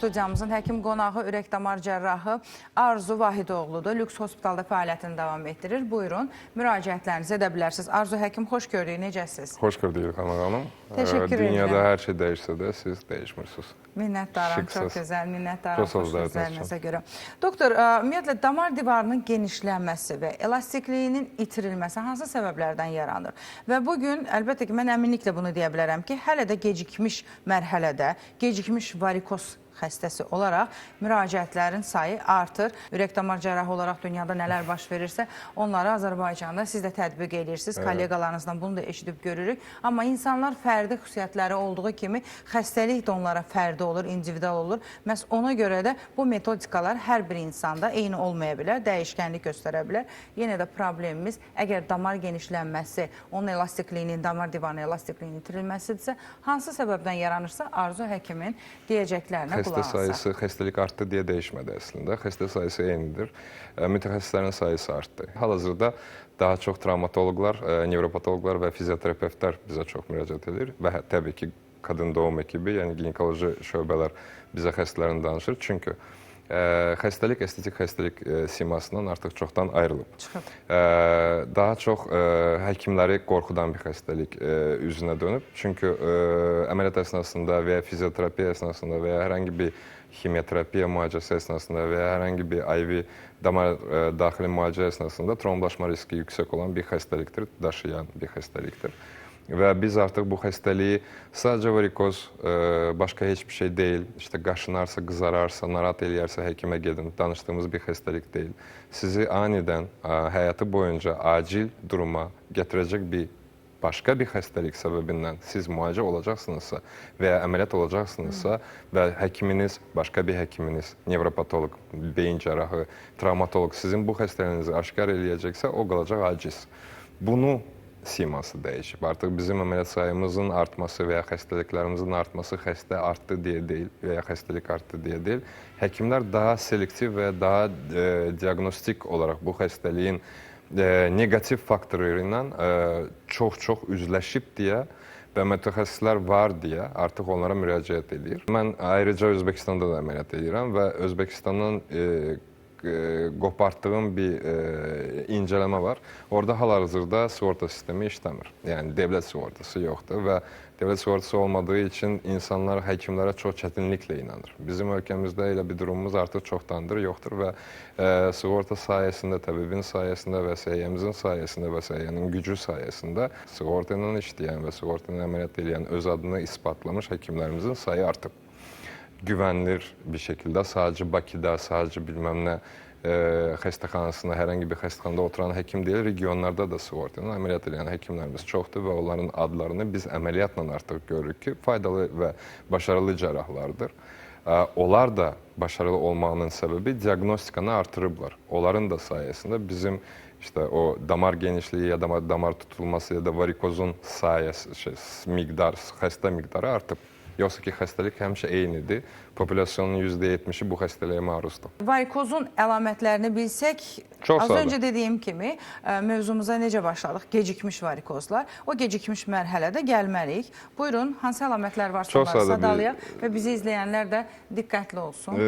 Studiyamızın həkim qonağı ürək-damar cərrahı Arzu Vahidoğludur. Lüks Hospitalda fəaliyyətini davam etdirir. Buyurun, müraciətlərinizi edə bilərsiniz. Arzu həkim, xoş gördük. Necəsiz? Xoş gördük İlxan xanım. Təşəkkür Dünyada edirəm. hər şey dəyişsə də siz dəyişmirsiniz. Minnətdaram, çox Şıqsız. gözəl, minnətdaram Çox xoş sözləriniz sözlərinizə görə. Doktor, ümumiyyətlə damar divarının genişlənməsi və elastikliyinin itirilməsi hansı səbəblərdən yaranır? Və bugün əlbəttə ki, mən əminliklə bunu deyə bilərəm ki, hələ də gecikmiş mərhələdə, gecikmiş varikoz xəstəsi olaraq müraciətlərin sayı artır. Ürək-damar cərrahı olaraq dünyada nələr baş verirsə, onları Azərbaycanda siz də tətbiq edirsiniz. Kolleqalarınızdan bunu da eşidib görürük. Amma insanlar fərdi xüsusiyyətləri olduğu kimi xəstəlik də onlara fərdi olur, individual olur. Məhz ona görə də bu metodikalar hər bir insanda eyni olmaya bilər, dəyişkənlik göstərə bilər. Yenə də problemimiz əgər damar genişlənməsi, onun elastikliyinin, damar divarının elastikliyinin itirilməsidirsə, hansı səbəbdən yaranırsa Arzu həkimin deyəcəklərinə Xəstə qulaq asaq. sayısı, xəstəlik artdı deyə dəyişmədi əslində. Xəstə sayısı eynidir. Mütəxəssislərin sayısı artdı. Hal-hazırda daha çox travmatoloqlar, nevropatoloqlar və fizioterapevtlər bizə çox müraciət edir və təbii ki, qadın doğum ekibi, yəni ginekoloji şöbələr bizə xəstələrini danışır. Çünki xəstəlik estetik xəstəlik simasından artıq çoxdan ayrılıb. Çıxıb. Daha çox həkimləri qorxudan bir xəstəlik üzünə dönüb. Çünki əməliyyat əsnasında və ya fizioterapiya əsnasında və ya hər hansı bir ximiyoterapiya müalicəsi əsnasında və ya hər hansı bir IV damar daxili müalicə əsnasında tromblaşma riski yüksək olan bir xəstəlikdir, daşıyan bir xəstəlikdir. Və biz artıq bu xəstəliyi sadəcə varikoz, başqa heç bir şey deyil, işte qaşınarsa, qızararsa, narahat eləyərsə həkimə gedin, danışdığımız bir xəstəlik deyil. Sizi anidən həyatı boyunca acil duruma gətirəcək bir başqa bir xəstəlik səbəbindən siz müalicə olacaqsınızsa və ya əməliyyat olacaqsınızsa və həkiminiz, başqa bir həkiminiz, nevropatoloq, beyin cərrahı, travmatoloq sizin bu xəstəliyinizi aşkar eləyəcəksə, o qalacaq aciz. Bunu siması dəyişib. Artıq bizim əməliyyat sayımızın artması və ya xəstəliklərimizin artması xəstə artdı deyə deyil və ya xəstəlik artdı deyə deyil. Həkimlər daha selektiv və daha diaqnostik olaraq bu xəstəliyin neqativ faktoru ilə çox-çox üzləşib deyə və mütəxəssislər var deyə artıq onlara müraciət edir. Mən ayrıca Özbəkistanda da əməliyyat edirəm və Özbəkistandan qopartdığım bir incələmə var. Orada hal-hazırda sığorta sistemi işləmir. Yəni dövlət sığortası yoxdur və dövlət sığortası olmadığı üçün insanlar həkimlərə çox çətinliklə inanır. Bizim ölkəmizdə elə bir durumumuz artıq çoxdandır, yoxdur və sığorta sayəsində, təbibin sayəsində və səhiyyəmizin sayəsində və səhiyyənin gücü sayəsində sığorta ilə işləyən və sığorta ilə əməliyyat eləyən öz adını isbatlamış həkimlərimizin sayı artıb. Güvenilir bir şekilde sadece Bakıda, sadece bilmem ne xəstəxanasında, herhangi bir xəstəxanada oturan həkim deyil, regionlarda da sığorta ilə əməliyyat edən həkimlərimiz çoxdur və onların adlarını biz əməliyyatla artıq görürük ki, faydalı və başarılı cərrahlardır. Onlar da başarılı olmağının səbəbi diaqnostikanı artırıblar. Onların da sayəsində bizim işte o damar genişliği ya da damar tutulması ya da varikozun sayəsi, miqdar, xəstə miqdarı artıb. Yoxsa ki, xəstəlik həmişə eynidir. Popülasyonun %70-i bu xəstəliyə maruzdur. Varikozun əlamətlərini bilsək, Çox az sadə. öncə dediyim kimi mövzumuza necə başladıq? Gecikmiş varikozlar. O gecikmiş mərhələdə gəlməliyik. Buyurun, hansı əlamətlər varsa Çox onları sadə bir- sadalayaq və bizi izləyənlər də diqqətli olsun.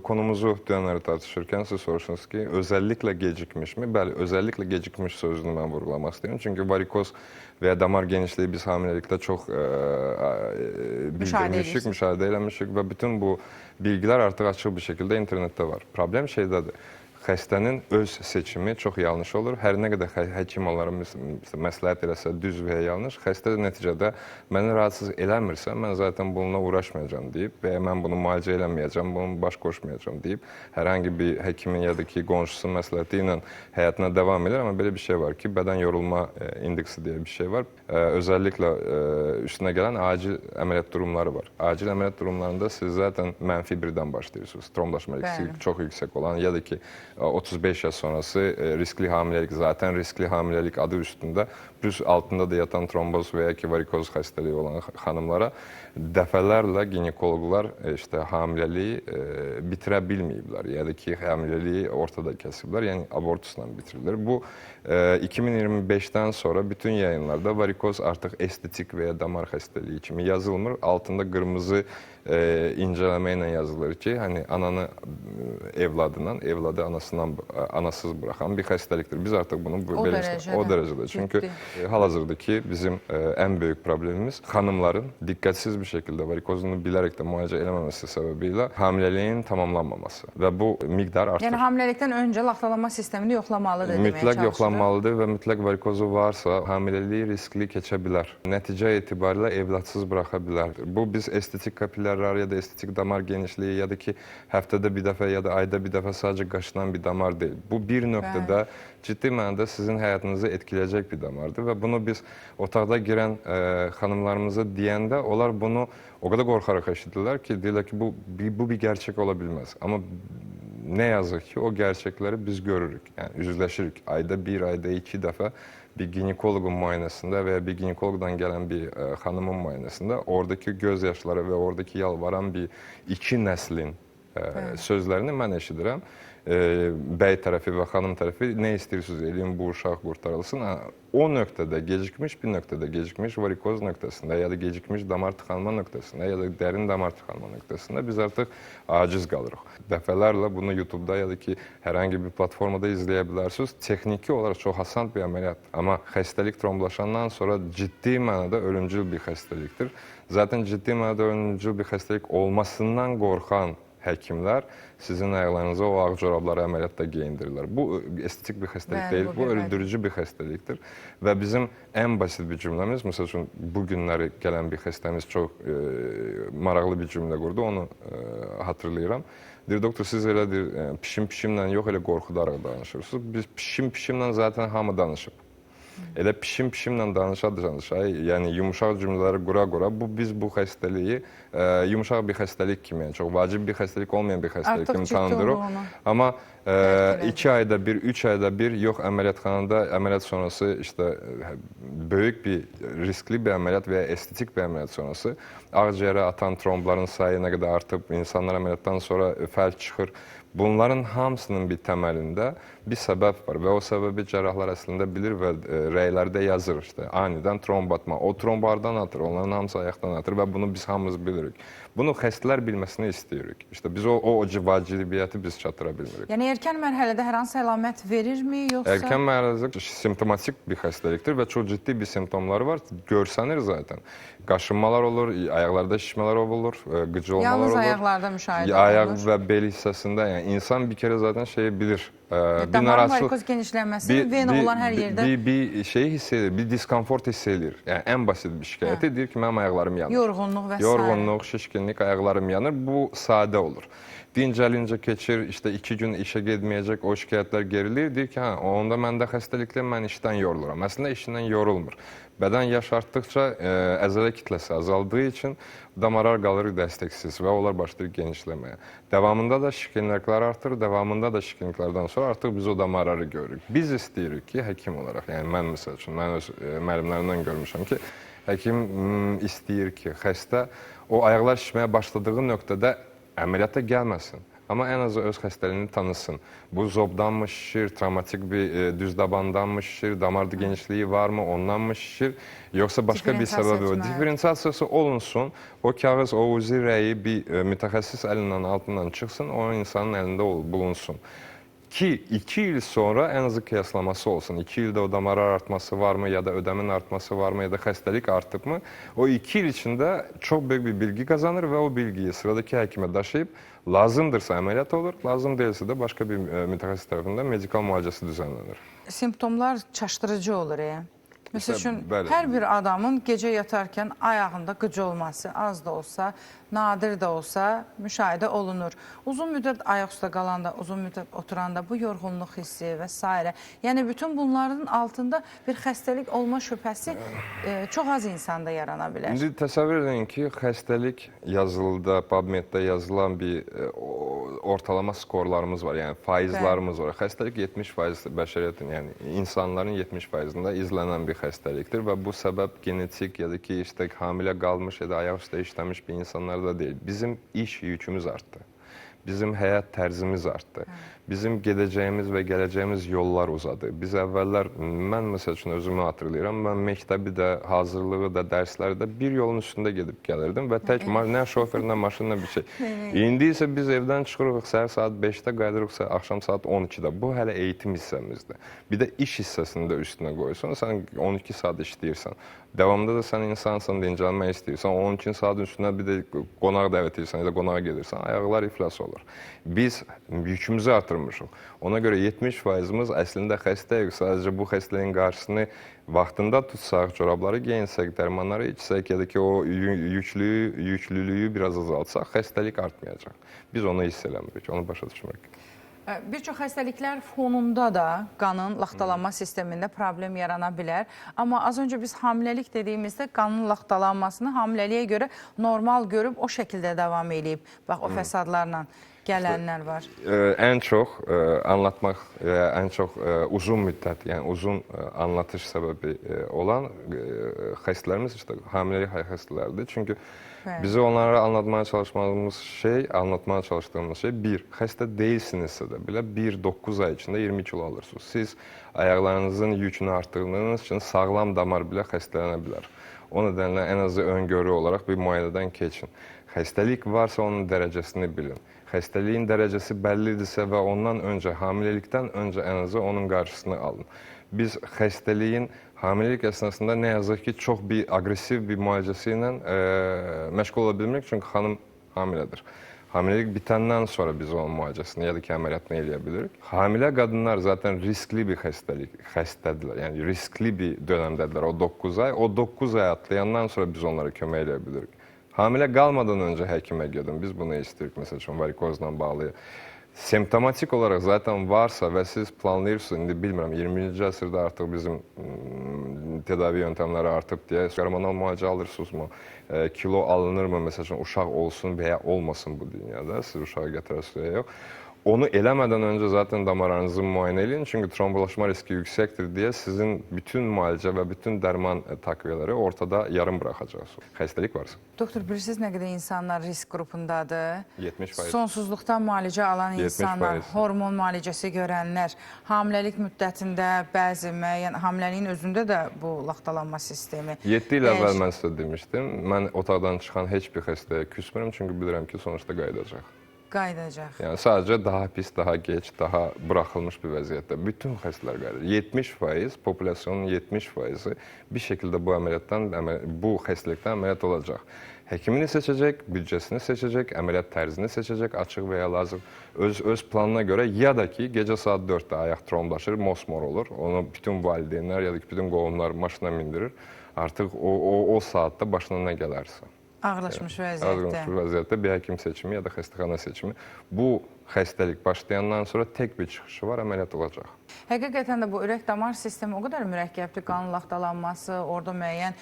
Konumuzu dünənləri tartışırkən siz soruştunuz ki, özellikle gecikmiş mi? Bəli, özellikle gecikmiş sözünü mən vurğulamaq istəyirəm. Çünki varikoz və ya damar genişliği biz hamiləlikdə çox Müşahidə bildirmişik, edirsiniz. müşahidə eləmişik və bütün bu bilgilər artıq açıq bir şəkildə internetdə var. Problem şeydədir. Xəstənin öz seçimi çox yanlış olur. Hər nə qədər həkim onlara məsləhət eləsə düz və ya yanlış, xəstə nəticədə məni rahatsız eləmirsə, mən zaten bununla uğraşmayacağam deyib və ya mən bunu müalicə eləməyəcəm, bunu baş qoşmayacağam deyib hər hansı bir həkimin ya da ki qonşusunun məsləhəti ilə həyatına davam edir. Amma belə bir şey var ki, bədən yorulma indeksi deyə bir şey var. Özellikle üstünə gələn acil əməliyyat durumları var. Acil əməliyyat durumlarında siz zaten mənfi birdən başlayırsınız. Tromblaşma riski çox yüksək olan ya da ki 35 yaş sonrası riskli hamiləlik, zaten riskli hamiləlik adı üstündə, plus altında da yatan tromboz və ya ki varikoz xəstəliyi olan xanımlara dəfələrlə ginekoloqlar işte hamiləliyi bitirə bilməyiblər. Ya da ki hamiləliyi ortada kəsiblər, yəni abortusla bitirilir. Bu 2025-dən sonra bütün yayınlarda varikoz artıq estetik və ya damar xəstəliyi kimi yazılmır. Altında qırmızı incələmə ilə yazılır ki, hani ananı evladından, evladı anasından anasız bıraxan bir xəstəlikdir. Biz artıq bunu o dərəcədə. O dərəcədə. Çünki hal-hazırdakı bizim ən böyük problemimiz xanımların dikkatsiz bir şekilde varikozunu bilərək də müalicə eləməməsi səbəbilə hamiləliyin tamamlanmaması və bu miqdar artır. Yəni hamiləlikdən öncə laxtalama sistemini yoxlamalıdır deməyə çalışırıq. Mütləq yoxlanmalıdır və mütləq varikozu varsa hamiləliyi riskli keçə bilər. Nəticə itibarilə evladsız bıraxa bilər. Bu biz estetik kapillərlər ya da estetik damar genişliyi ya da ki həftədə bir dəfə ya da ayda bir dəfə sadəcə qaşınan bir damar deyil. Bu bir nöqtədə ciddi mənada sizin həyatınızı etkiləyəcək bir damardır və bunu biz otaqda girən xanımlarımıza deyəndə onlar bunu o qədər qorxaraq eşidirlər ki, deyirlər ki, bu bir gerçək ola bilməz. Amma nə yazıq ki, o gerçəkləri biz görürük, yəni üzləşirik. Ayda bir, ayda iki dəfə bir ginekoloqun müayinəsində və ya bir ginekoloqdan gələn bir xanımın müayinəsində oradakı göz yaşları və oradakı yalvaran bir iki nəslin sözlərini mən eşidirəm. Bəy tərəfi və xanım tərəfi nə istəyirsiniz eləyin, bu uşaq qurtarılsın. O nöqtədə gecikmiş bir nöqtədə, gecikmiş varikoz nöqtəsində ya da gecikmiş damar tıxanma nöqtəsində ya da dərin damar tıxanma nöqtəsində biz artıq aciz qalırıq. Dəfələrlə bunu YouTube-da ya da ki hər hangi bir platformada izləyə bilərsiniz. Texniki olaraq çox asan bir əməliyyatdır. Amma xəstəlik tromblaşandan sonra ciddi mənada ölümcül bir xəstəlikdir. Zaten ciddi mənada ölümcül bir xəstəlik olmasından qorxan həkimlər sizin ayaqlarınıza o ağ corabları əməliyyatda geyindirirlər. Bu estetik bir xəstəlik deyil, bu öldürücü bir xəstəlikdir. Və bizim ən basit bir cümləmiz, məsəl üçün bu günləri gələn bir xəstəmiz çox maraqlı bir cümlə qurdu, onu hatırlayıram. Deyir, doktor, siz elə deyir, pişim-pişimlə yox, elə qorxudaraq danışırsınız. Biz pişim-pişimlə zaten hamı danışıb. Elə pişim-pişimlə danışa-danışa, yəni yumuşaq cümlələri qura-qura, biz bu xəstəliyi yumuşaq bir xəstəlik kimi, yəni çox vacib bir xəstəlik olmayan bir xəstəlik kimi tanıdırıq. Amma 2 ayda bir, 3 ayda bir, yox əməliyyatxanada, əməliyyat sonrası işte böyük bir riskli bir əməliyyat və ya estetik bir əməliyyat sonrası ağciyərə atan trombların sayı nə qədər artıb, insanlar əməliyyatdan sonra fəlç çıxır. Bunların hamısının bir təməlində bir səbəb var və o səbəbi cərrahlar əslində bilir və rəylərdə yazır işte. Anidən tromb atma, o tromb hardan atır, onların hamısı ayaqdan atır və bunu biz hamımız bilirik. Bunu xəstələr bilməsini istəyirik. İşte biz o vacibiyyəti biz çatdıra bilmirik. Yəni erkən mərhələdə hər hansı əlamət verirmi yoxsa? Erkən mərhələdə simptomatik bir xəstəlikdir və çox ciddi bir simptomları var. Görsənir zaten. Qaşınmalar olur, ayaqlarda şişmələr olur, qıcı olmalar olur. Yalnız ayaqlarda müşahidə olunur. Ayaq və bel hissəsində, yəni insan bir kere zaten şeyi bilir. Damarın varikoz genişlənməsi vena olan hər yerdə. Bir şeyi hiss edir, bir diskomfort hiss edir. Yəni ən basit bir şikayəti deyir ki, mənim ayaqlarım yanır. Yorğunluq və s. Yorğunluq, şişkinlik, ayaqlarım yanır. Bu sadə olur. Dincəlincə keçir, işte 2 gün işə getməyəcək, o şikayətlər gerilir. Deyir ki, hə, onda məndə xəstəliklə mən işdən yoruluram. Əslində işindən yorulmur. Bədən yaş artdıqca əzələ kitləsi azaldığı üçün damarlar qalır dəstəksiz və onlar başlayır genişləməyə. Davamında da şişkinliklər artır, davamında da şişkinliklərdən sonra artıq biz o damarları görürük. Biz istəyirik ki, həkim olaraq, yəni mən məsəl üçün, mən öz müəllimlərimdən görmüşəm ki, həkim istəyir ki, xəstə o ayaqlar şişməyə başladığı nöqtədə əməliyyata gəlməsin. Amma ən azı öz xəstəliyini tanısın. Bu zobdanmı şişir, travmatik bir düz dabandanmı şişir, damar genişliyi varmı, ondanmı şişir, yoxsa başqa bir səbəbi var. Diferensiasiyası olunsun, o kağız, o uzi rəyi bir mütəxəssis əlindən altından çıxsın, o insanın əlində bulunsun. Ki 2 il sonra ən azı qıyaslaması olsun. 2 ildə o damarlar artması varmı, ya da ödəmin artması varmı, ya da xəstəlik artıbmı? O 2 il içində çox böyük bir bilgi qazanır və o bilgiyi sıradakı həkimə daşıyıb, lazımdırsa əməliyyat olur, lazım deyilsə də başqa bir mütəxəssis tərəfindən medikal müalicəsi düzənlənir. Simptomlar çaşdırıcı olur. Məsəl üçün, hər bir adamın gecə yatarkən ayağında qıcı olması az da olsa, nadir də olsa müşahidə olunur. Uzun müddət ayaq üstə qalanda, uzun müddət oturanda bu yorğunluq hissi və s. Yəni, bütün bunların altında bir xəstəlik olma şübhəsi çox az insanda yarana bilər. İndi təsəvvür edin ki, xəstəlik yazılıda, PubMed-də yazılan bir ortalama skorlarımız var, yəni faizlarımız var. Xəstəlik 70% bəşəriyyətin, yəni insanların 70%-ində izlənən bir xəstəlikdir və bu səbəb genetik ya da ki, işte hamilə qalmış ya da ayaq üstə işləmiş bir insanlarda deyil. Bizim iş yükümüz artdı. Bizim həyat tərzimiz artdı. Bizim gedəcəyimiz və gələcəyimiz yollar uzadı. Biz əvvəllər, mən məsəl üçün özümü hatırlayıram, mən məktəbi də, hazırlığı da, dərsləri də bir yolun üstündə gedib gəlirdim və tək nə şofer, nə maşın, nə bir şey. İndi isə biz evdən çıxırıq səhər saat 5-də, qayıdırıq axşam saat 12-də. Bu hələ eğitim hissəmizdir. Bir də iş hissəsini də üstünə qoysan, sən 12 saat işləyirsən. Davamında da sən insansan, dincəlmək istəyirsən, 12 saatın üstünə bir də qonaq dəvət edirsən ya da qonağa gedirsən, ayaqlar iflas olur. Biz yükümüzü artırmışıq. Ona görə 70%-imiz əslində xəstəyik. Sadəcə bu xəstəliyin qarşısını vaxtında tutsaq, corabları geyinsək, dərmanları içsək ya da ki, o yüklülüyü biraz azaltsaq, xəstəlik artmayacaq. Biz onu hiss eləmirik, onu başa düşmürük. Bir çox xəstəliklər fonunda da qanın laxtalanma sistemində problem yarana bilər. Amma az öncə biz hamiləlik dediyimizdə qanın laxtalanmasını hamiləliyə görə normal görüb o şəkildə davam eləyib. Bax, o fəsadlarla gələnlər var. Ən çox anlatmaq, ən çox uzun müddət, yəni uzun anlatış səbəbi olan xəstələrimiz işte hamiləlik xəstələrdir. Çünki bizi onlara anlatmaya çalışdığımız şey bir, xəstə deyilsinizsə də belə 1-9 ay içində 20 kilo alırsınız. Siz ayaqlarınızın yükünü artdırdığınız üçün sağlam damar belə xəstələnə bilər. O nədənlə ən azı öngörü olaraq bir müayinədən keçin. Xəstəlik varsa onun dərəcəsini bilin. Xəstəliyin dərəcəsi bəllidirsə və ondan öncə, hamiləlikdən öncə ən azı onun qarşısını alın. Biz xəstəliyin hamiləlik əsnasında nə yazıq ki, çox bir aqressiv bir müalicəsi ilə məşğul ola bilmirik, çünki xanım hamilədir. Hamiləlik bitəndən sonra biz onun müalicəsini ya da ki, əməliyyatını eləyə bilirik. Hamilə qadınlar zaten riskli bir xəstədirlər, yəni riskli bir dönəmdədirlər o 9 ay. O 9 ay atlayandan sonra biz onlara kömək eləyə bilirik. Hamilə qalmadan öncə həkimə gedin, biz bunu istirik, məsəl üçün, varikozla bağlı. Semptomatik olaraq zaten varsa və siz planlayırsınız, indi bilmirəm, 20-ci əsrdə artıq bizim tedavi yöntəmləri artıb deyə hormonal müalicə alırsınızmı, kilo alınırmı, məsəl üçün, uşaq olsun və ya olmasın bu dünyada, siz uşağı gətirəsiniz ya yox. Onu eləmədən öncə zaten damarlarınızı müayinə eləyin, çünki trombolaşma riski yüksəkdir deyə sizin bütün müalicə və bütün dərman takviyeləri ortada yarım buraxacaqsınız. Xəstəlik varsa. Doktor, bilirsiniz nə qədər insanlar risk qrupundadır? 70%. Sonsuzluqdan müalicə alan insanlar, 70%. Hormon müalicəsi görənlər, hamiləlik müddətində bəzi müəyyən, hamiləliyin özündə də bu laxtalanma sistemi. 7 il əvvəl mən sizə demişdim, mən otaqdan çıxan heç bir xəstəyə küsmürəm, çünki bilirəm ki, sonuçda qayıdacaq. Qayıdacaq. Yəni sadəcə daha pis, daha geç, daha buraxılmış bir vəziyyətdə. Bütün xəstələr qayıdır. 70%, popülasyonun 70%-i bir şəkildə bu əməliyyatdan, bu xəstəlikdən əməliyyat olacaq. Həkimini seçəcək, büdcəsini seçəcək, əməliyyat tərzini seçəcək, açıq və ya lazım öz planına görə ya da ki, gecə saat 4-də ayaq tromblaşır, mosmor olur. Onu bütün valideynlər ya da ki, bütün qohumlar maşına mindirir. Artıq o saatda başına nə gələrsə. Ağırlaşmış vəziyyətdə. Ağırlaşmış vəziyyətdə bir həkim seçimi ya da xəstəxana seçimi. Bu xəstəlik başlayandan sonra tək bir çıxışı var, əməliyyat olacaq. Həqiqətən də bu ürək-damar sistemi o qədər mürəkkəbdir, qan laxtalanması, orada müəyyən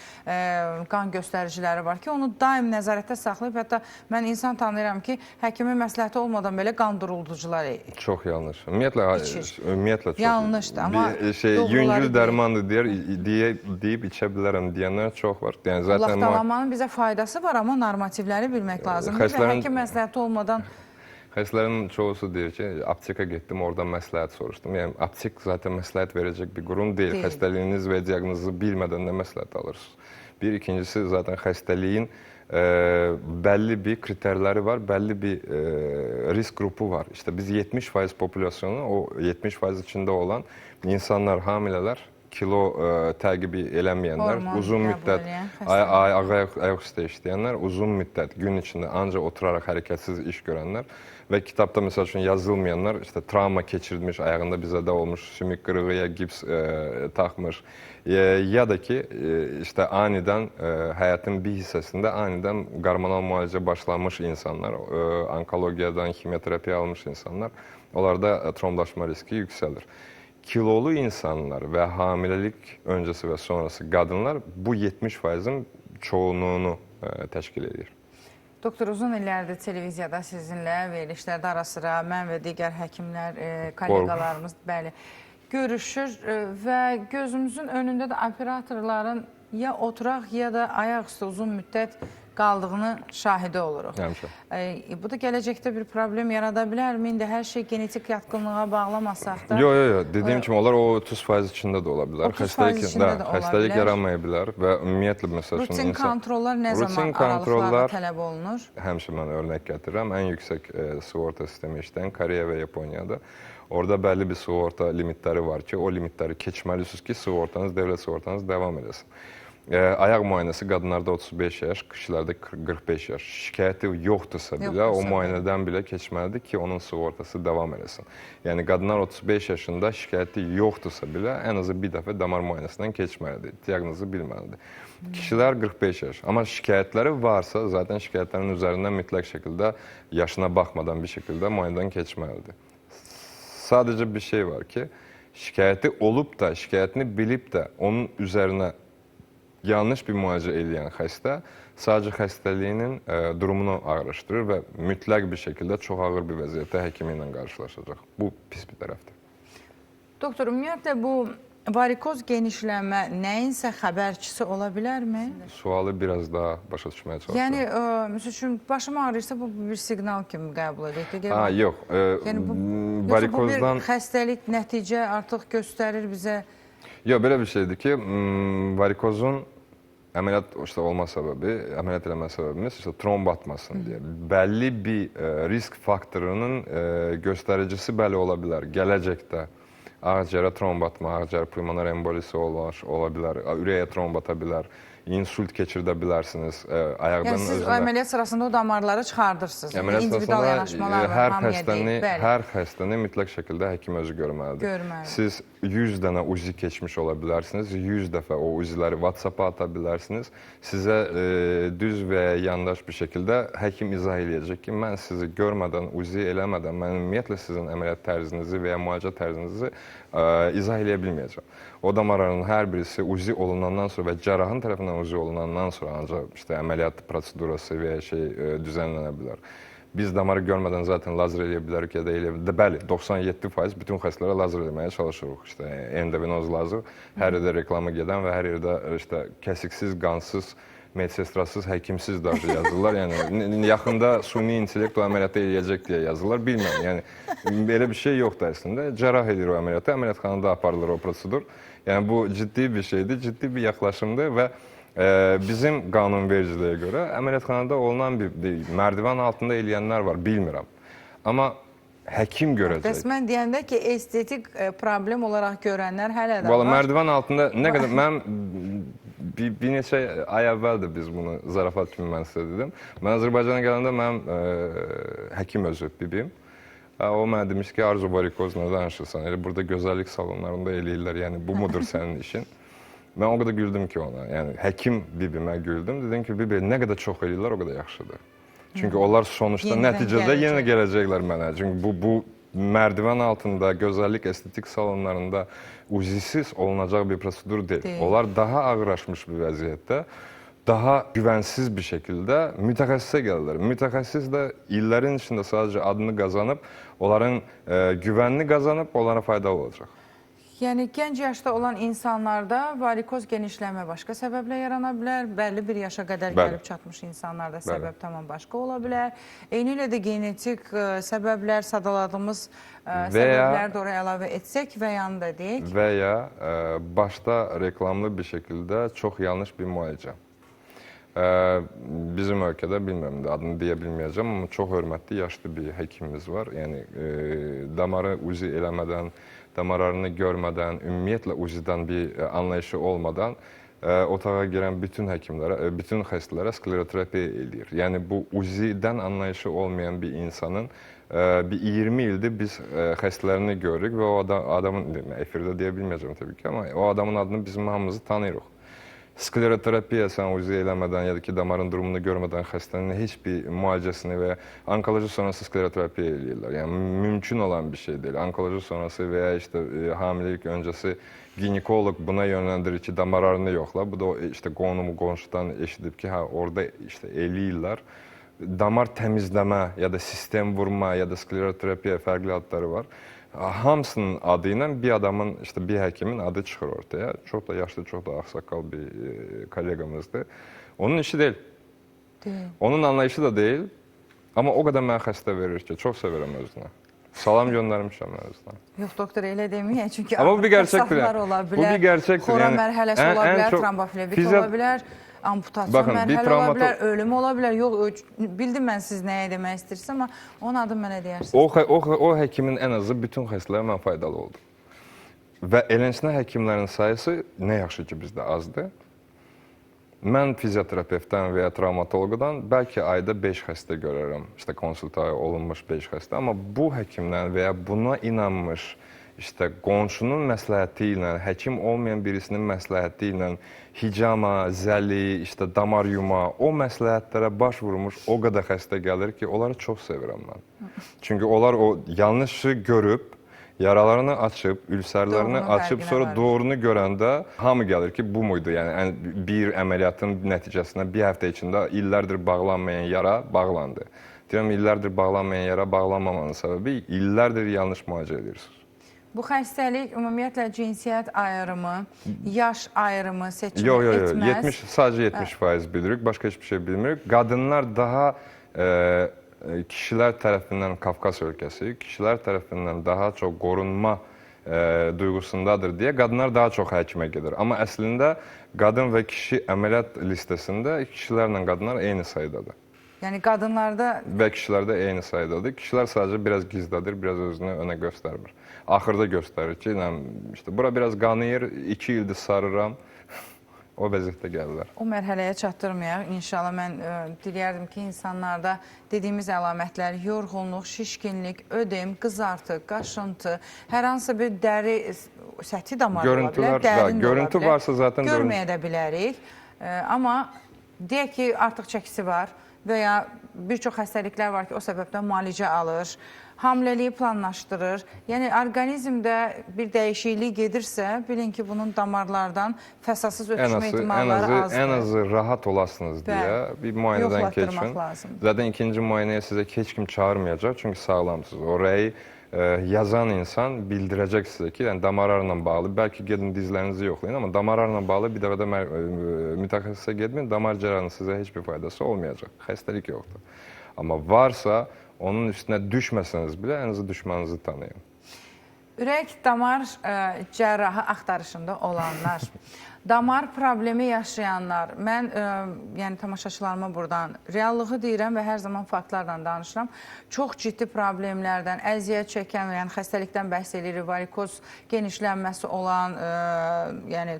qan göstəriciləri var ki, onu daim nəzarətdə saxlayıb, hətta mən insan tanıyıram ki, həkimin məsləhəti olmadan belə qan durulducular Çox yanlış. Ümumiyyətlə çox yanlışdır, amma yüngül dərmandır deyib içə bilərəm deyənlər çox var. Yəni, zaten laxtalanmanın bizə faydası var, amma normativləri bilmək lazımdır və həkim məsləhəti olmadan. Xəstələrin çoxusu deyir ki, apteka getdim, oradan məsləhət soruşdum. Yəni, aptek zaten məsləhət verəcək bir qurum deyil. Xəstəliyiniz və diaqnozunuzu bilmədən də məsləhət alırsınız. Bir, ikincisi zaten xəstəliyin bəlli bir kriterləri var, bəlli bir risk qrupu var. İşte biz 70% popülasyonu, o 70% içində olan insanlar, hamilələr, kilo təqibi eləməyənlər, uzun müddət ayaq üstə işləyənlər, uzun müddət gün içində ancaq oturaraq hərəkətsiz iş görənlər və kitabda məsəl üçün yazılmayanlar, işte travma keçirmiş, ayağında bir zədə olmuş, sümük qırığı ya gips taxmış, ya da ki işte anidən həyatın bir hissəsində anidən hormonal müalicə başlanmış insanlar, onkologiyadan kimyoterapiya almış insanlar, onlarda tromblaşma riski yüksəlir. Kilolu insanlar və hamiləlik öncəsi və sonrası qadınlar bu 70%-in çoğunluğunu təşkil edir. Doktor, uzun illərdir televiziyada sizinlə verilişlərdə ara-sıra mən və digər həkimlər, kolleqalarımız bəli, görüşür və gözümüzün önündə də operatorların ya oturaq ya da ayaq üstə uzun müddət qaldığını şahidi oluruq. Həmişə. Bu da gələcəkdə bir problem yarada bilərmi? İndi hər şey genetik yatqınlığa bağlamasaq da. Yox, yox, yox. Dediyim kimi onlar o 30% içində də ola bilər. 30% içində də ola xəstəlik bilər. yaranmaya bilər və ümumiyyətlə məsəl üçün Rutin kontrollar nə zaman aralıqlarla tələb olunur? Həmişə mən örnək gətirirəm. Ən yüksək sığorta sistemi işləyən Koreya və Yaponiyada. Orada bəlli bir sığorta limitləri var ki, o limitləri keçməlisiniz ki, sığortanız, dövlət sığortanız davam eləsin. Ayaq müayinəsi qadınlarda 35 yaş, kişilərdə 45 yaş. Şikayəti yoxdursa belə, o müayinədən belə keçməlidir ki, onun sığortası davam eləsin. Yəni, qadınlar 35 yaşında şikayəti yoxdursa belə, ən azı bir dəfə damar müayinəsindən keçməlidir, diaqnozu bilməlidir. Kişilər 45 yaş. Amma şikayətləri varsa, zaten şikayətlərin üzərindən mütləq şəkildə yaşına baxmadan bir şəkildə müayinədən keçməlidir. Sadəcə bir şey var ki, şikayəti olub da, şikayətini bilib də onun üzərinə yanlış bir müalicə eləyən xəstə sadəcə xəstəliyinin durumunu ağırlaşdırır və mütləq bir şəkildə çox ağır bir vəziyyətdə həkimi ilə qarşılaşacaq. Bu pis bir tərəfdir. Doktor, ümumiyyətlə bu varikoz genişlənmə nəyinsə xəbərçisi ola bilərmi? Sualı biraz daha başa düşməyə çalışıram. Yəni, məsəl üçün, başım ağrıyırsa bu bir siqnal kimi qəbul edək. Ha, yox. Yəni, bu, varikozdan... bu bir xəstəlik nəticə artıq göstərir bizə? Yox, belə bir şeydir ki, varikozun əməliyyat işte, olma səbəbi, əməliyyat eləmə səbəbimiz işte, tromb atmasın deyə. Bəlli bir risk faktorunun göstəricisi bəli ola bilər. Gələcəkdə ağciyərə tromb atma, ağciyər pulmonar embolisi ola bilər, ürəyə tromb ata bilər, insult keçirdə bilərsiniz. Ayaqdan yəni siz özünə... əməliyyat sırasında o damarları çıxardırsınız. Əməliyyat İndividual yanaşmalar var, hamıya deyil. Hər xəstəni mütləq şəkildə həkim özü görməlidir. Görməlidir. Siz 100 dənə UZI keçmiş ola bilərsiniz, 100 dəfə o UZI-ləri WhatsApp-a ata bilərsiniz. Sizə düz və yandaş bir şəkildə həkim izah eləyəcək ki, mən sizi görmədən, UZI eləmədən, mən ümumiyyətlə sizin əməliyyat tərzinizi və ya müalicə tərzinizi izah eləyə bilməyəcəm. O damarların hər birisi UZI olunandan sonra və cərrahın tərəfindən UZI olunandan sonra ancaq işte, əməliyyat prosedurası və ya şey düzənlənə bilər. Biz damarı görmədən zaten lazer eləyə bilərik ya da eləyə bilərik. Bəli, 97% bütün xəstələrə lazer eləməyə çalışırıq. İşte, endovenoz lazer hər yerdə reklama gedən və hər yerdə işte, kəsiksiz, qansız, medsestrasız, həkimsiz daşı yazırlar. Yəni, yaxında süni intellekt o əməliyyatı eləyəcək deyə yazırlar. Bilmirəm, yəni belə bir şey yoxdur əslində. Cərrah edir o əməliyyatı, əməliyyatxanada aparılır o prosedur. Yəni bu ciddi bir şeydir, ciddi bir yaxlaşımdır və bizim qanunvericiliyə görə əməliyyatxanada olunan bir mərdivan altında eləyənlər var, bilmirəm. Amma həkim görəcək. Bəs mən deyəndə ki, estetik problem olaraq görənlər hələ də var. Valla mərdivan altında nə qədər mən bir neçə ay əvvəl də biz bunu zarafat kimi mən sizə dedim. Mən Azərbaycana gələndə mənim həkim özü bibim. O mənə demiş ki, Arzu varikoz nə danışırsan? Elə burada gözəllik salonlarında eləyirlər. Yəni bu mudur sənin işin? Mən o qədər güldüm ki ona. Yəni həkim bibimə güldüm. Dedim ki, bibi nə qədər çox eləyirlər, o qədər yaxşıdır. Çünki onlar sonuçda nəticədə yenə gələcəklər mənə. Çünki bu mərdivan altında, gözəllik estetik salonlarında UZI-siz olunacaq bir prosedur deyil. Onlar daha ağırlaşmış bir vəziyyətdə, daha güvənsiz bir şəkildə mütəxəssisə gəlirlər. Mütəxəssis də illərin içində sadəcə adını qazanıb, onların güvənini qazanıb, onlara faydalı olacaq. Yəni, gənc yaşda olan insanlarda varikoz genişlənmə başqa səbəblə yarana bilər. Bəlli bir yaşa qədər gəlib çatmış insanlarda səbəb tamam başqa ola bilər. Eyni ilə də genetik səbəblər, sadaladığımız səbəblər də oraya əlavə etsək və yanında deyək. Və ya başda reklamlı bir şəkildə çox yanlış bir müalicə. Bizim ölkədə, bilmirəm, adını deyə bilməyəcəm, amma çox hörmətli, yaşlı bir həkimimiz var. Yəni, damarı UZI eləmədən, damarlarını görmədən, ümumiyyətlə UZI-dən bir anlayışı olmadan otağa girən bütün həkimlərə, bütün xəstələrə skleroterapiya eləyir. Yəni, bu UZI-dən anlayışı olmayan bir insanın bir 20 ildir biz xəstələrini görürük və o adamın, efirdə deyə bilməyəcəm təbii ki, amma o adamın adını bizim hamımızı tanıyırıq. Skleroterapiya sən UZI eləmədən ya da ki, damarın durumunu görmədən xəstənin heç bir müalicəsini və ya onkoloji sonrası skleroterapiya eləyirlər. Yəni, mümkün olan bir şey deyil. Onkoloji sonrası və ya işte, hamiləlik öncəsi ginekoloq buna yönləndirir ki, damarlarını yoxla. Bu da işte, qonumu, qonşudan eşidib ki, hə, orada işte, eləyirlər. damar təmizləmə ya da sistem vurma ya da skleroterapiya fərqli adları var. Hamısının adı ilə bir adamın, işte bir həkimin adı çıxır ortaya. Çox da yaşlı, çox da ağsaqqal bir kolleqamızdır. Onun işi deyil. Deyil. Onun anlayışı da deyil. Amma o qədər mənə xəstə verir ki, çox sevirəm özünə. Salam göndərmişəm mən özünə. Yox, doktor, elə deməyin. Çünki Amma bu bir gerçektir. ağır Yəni. ola bilər. Bu bir gerçektir. Xora Yəni mərhələsi ola bilər, tromboflebit ola bilər, amputasyon Baxın, bir mərhələ ola bilər, ölüm ola bilər. Yox, bildim mən siz nəyə demək istəyirsiniz, amma onun adını mənə deyərsiniz. O həkimin ən azı bütün xəstələrə mən faydalı oldum. Və elənsinə həkimlərin sayısı nə yaxşı ki bizdə azdır. Mən fizioterapevtdən və ya travmatoloqdan bəlkə ayda 5 xəstə görərəm. İşte konsultasiya olunmuş 5 xəstə. Amma bu həkimdən və ya buna inanmış, işte qonşunun məsləhəti ilə, həkim olmayan birisinin məsləhəti ilə hicama, zəli, işte damar yuma, o məsləhətlərə baş vurmuş o qədər xəstə gəlir ki, onları çox sevirəm mən. Çünki onlar o yanlışı görüb, yaralarını açıb, ülsərlərini Doğrunun açıb, fərqinə sonra varır. doğrunu görəndə hamı gəlir ki, bu muydu? Yəni bir əməliyyatın nəticəsində bir həftə içində illərdir bağlanmayan yara bağlandı. Deyirəm, illərdir bağlanmayan yara bağlanmamanın səbəbi illərdir yanlış müalicə edirsiniz. Bu xəstəlik ümumiyyətlə cinsiyyət ayrımı, yaş ayrımı seçimi Yox, yox, yox. etməz. 70, sadəcə 70% bilirik, başqa heç bir şey bilmirik. Qadınlar daha kişilər tərəfindən, Qafqaz ölkəsi, kişilər tərəfindən daha çox qorunma duyğusundadır deyə qadınlar daha çox həkimə gedir. Amma əslində qadın və kişi əməliyyat listəsində kişilərlə qadınlar eyni saydadır. Yəni qadınlarda Və kişilərdə eyni saydadır. Kişilər sadəcə biraz gizlədir, biraz özünü önə göstərmir. Axırda göstərir ki, işte bura biraz qanayır, 2 ildir sarıram. O vəziyyətdə gəlirlər. O mərhələyə çatdırmayaq. İnşallah mən diləyərdim ki, insanlarda dediyimiz əlamətlər, yorğunluq, şişkinlik, ödem, qızartı, qaşıntı, hər hansı bir dəri səthi damar ola bilər, dərin də ola görüntü bilər. Varsa zaten görməyə də bilərik. Amma deyək ki, artıq çəkisi var və ya bir çox xəstəliklər var ki, o səbəbdən müalicə alır, hamiləliyi planlaşdırır. Yəni, orqanizmdə bir dəyişiklik gedirsə, bilin ki, bunun damarlardan fəsadsız ötüşmə ehtimalları azdır. Ən azı rahat olasınız deyə bir müayinədən keçin. Zaten ikinci müayinəyə sizə heç kim çağırmayacaq, çünki sağlamsınız. O rəyi yazan insan bildirəcək sizə ki, yəni damarlarla bağlı, bəlkə gedin dizlərinizi yoxlayın, amma damarlarla bağlı bir dəfə də mütəxəssisə getməyin, damar cərrahının sizə heç bir faydası olmayacaq. Xəstəlik yoxdur. Amma varsa, onun üstünə düşməsəniz belə, ən azı düşmanınızı tanıyın. Ürək damar cərrahı axtarışında olanlar, damar problemi yaşayanlar, mən yəni tamaşaçılarıma buradan reallığı deyirəm və hər zaman faktlarla danışıram. Çox ciddi problemlərdən, əziyyət çəkən, yəni xəstəlikdən bəhs edirik, varikoz genişlənməsi olan, yəni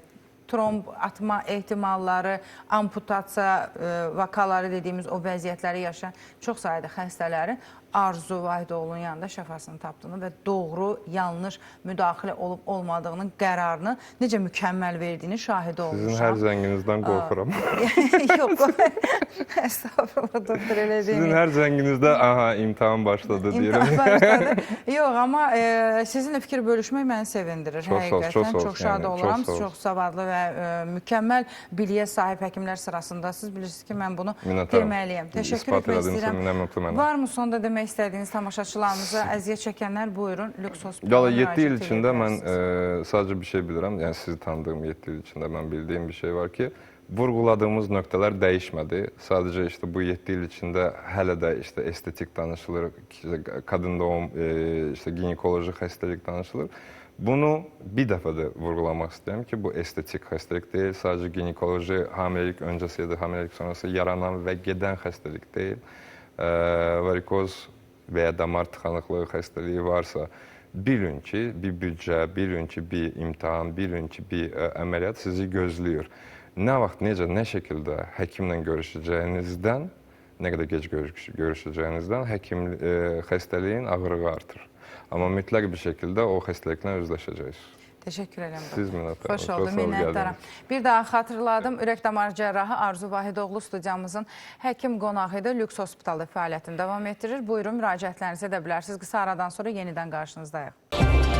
tromb atma ehtimalları, amputasiya vakaları dediyimiz o vəziyyətləri yaşayan çox sayda xəstələrin Arzu Vahidoğlu'nun yanında şəfasını tapdığını və doğru, yanlış müdaxilə olub olmadığının qərarını necə mükəmməl verdiyini şahidi olmuşam. Sizin hər zənginizdən qorxuram. Yox, estağfurullah, doktor, elə deyil. Sizin hər zənginizdə, aha, imtahan başladı deyirəm. İmtahan başladı. Yox, amma sizinlə fikir bölüşmək məni sevindirir. Həqiqətən çox şad oluram. Çox savadlı və mükəmməl biliyə sahib həkimlər sırasındasınız. Bilirsiniz ki, mən bunu deməliyəm. Təşəkkür etmək istəyirəm. Varmı sonda demək istədiyiniz tamaşaçılarımıza, əziyyət çəkənlər, buyurun, Lüks Hospital'a 7 il müraciət edə içində mən bilərsiniz. Sadəcə bir şey bilirəm. Yəni sizi tanıdığım 7 il içində mən bildiyim bir şey var ki, vurğuladığımız nöqtələr dəyişmədi. Sadəcə işte bu 7 il içində hələ də işte estetik danışılır, kadın doğum, işte ginekoloji xəstəlik danışılır. Bunu bir dəfə də vurğulamaq istəyirəm ki, bu estetik xəstəlik deyil, sadəcə ginekoloji hamiləlik öncəsi ya da hamiləlik sonrası yaranan və gedən xəstəlik deyil. Varikoz və ya damar tıxanıqlığı xəstəliyi varsa, bilin ki, bir büdcə, bilin ki, bir imtahan, bilin ki, bir əməliyyat sizi gözləyir. Nə vaxt, necə, nə şəkildə həkimlə görüşəcəyinizdən, nə qədər gec görüşəcəyinizdən həkim xəstəliyin ağırlığı artır. Amma mütləq bir şəkildə o xəstəliklə özləşəcəksiniz. Təşəkkür edirəm. Siz minnətdaram. Xoş oldu, minnətdaram. Bir daha xatırladım, ürək damar cərrahı Arzu Vahidoğlu studiyamızın həkim qonağı idi. Lüks Hospitalda fəaliyyətini davam etdirir. Buyurun, müraciətlərinizi edə bilərsiniz. Qısa aradan sonra yenidən qarşınızdayıq.